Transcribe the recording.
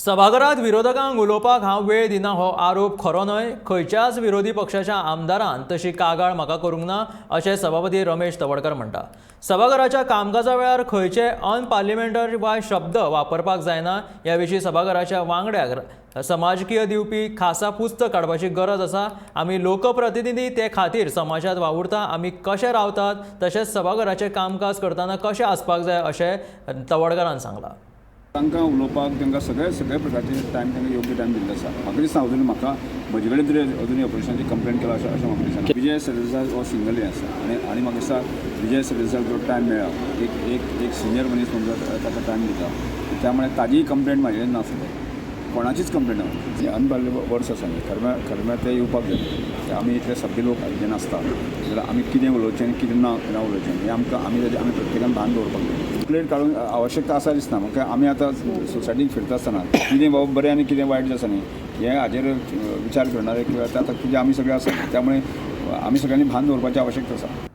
सभाघरात विरोधकांक उलोवपाक हांव वेळ दिना हो आरोप खरो न्हय. खंयच्याच विरोधी पक्षाच्या आमदारान तशी कागाळ म्हाका करूंक ना, अशें सभापती रमेश तवडकर म्हणटा. सभाघराच्या कामकाजा वेळार खंयचे अनपार्लिमेंटरी वा शब्द वापरपाक जायना. ह्या विशीं सभाघराच्या वांगड्याक समाजकीय दिवपी खासा पुस्तक काडपाची गरज आसा. आमी लोकप्रतिनिधी ते खातीर समाजांत वावुरता. आमी कशे रावतात तशेंच सभाघराचें कामकाज करतना कशें आसपाक जाय, अशें तवडकरान सांगलां. तांकां उलोवपाक तांकां सगळे सगळे प्रकारचे टायम, तांकां योग्य टायम दिल्लो आसा. म्हाका दिसता अजून म्हाका म्हजे कडेन तरी अजून ऑपोजिशनाची कंप्लेन केला अशें अशें म्हाका दिसना. विजय सरदेसाय हो सिंगल हें आसा आनी आनी म्हाका दिसता विजय सरदेसाय जो टायम मेळ्ळा, एक एक एक सिनियर मनीस म्हणून ताका टायम दिता. त्यामुळे ताजीय कंप्लेंट म्हाजे कडेन ना सद्याक, कोणाचीच कंप्लेंट ना. अनपार्लिमेंट वर्ड्स आसा न्ही, खरें म्हळ्यार, खरें म्हळ्यार ते येवपाक जाय. आमी इतले सभ्य लोक जेन्ना आसता जाल्यार आमी कितें उलोवचें आनी कितें ना ना उलोवचें हें आमकां आमी ताजें आमी प्रत्येकान भान दवरपाक जाय. कंप्लेंट काडून आवश्यकता आसा दिसना म्हाका. आमी आतां सोसायटीन फिरता आसतना कितें बाबा बरें आनी कितें वायट जें आसा न्ही, हें हाजेर विचार करणारे किंवां आतां कितें आमी सगळे आसा, त्यामुळे आमी सगळ्यांनी भान दवरपाची आवश्यकता आसा.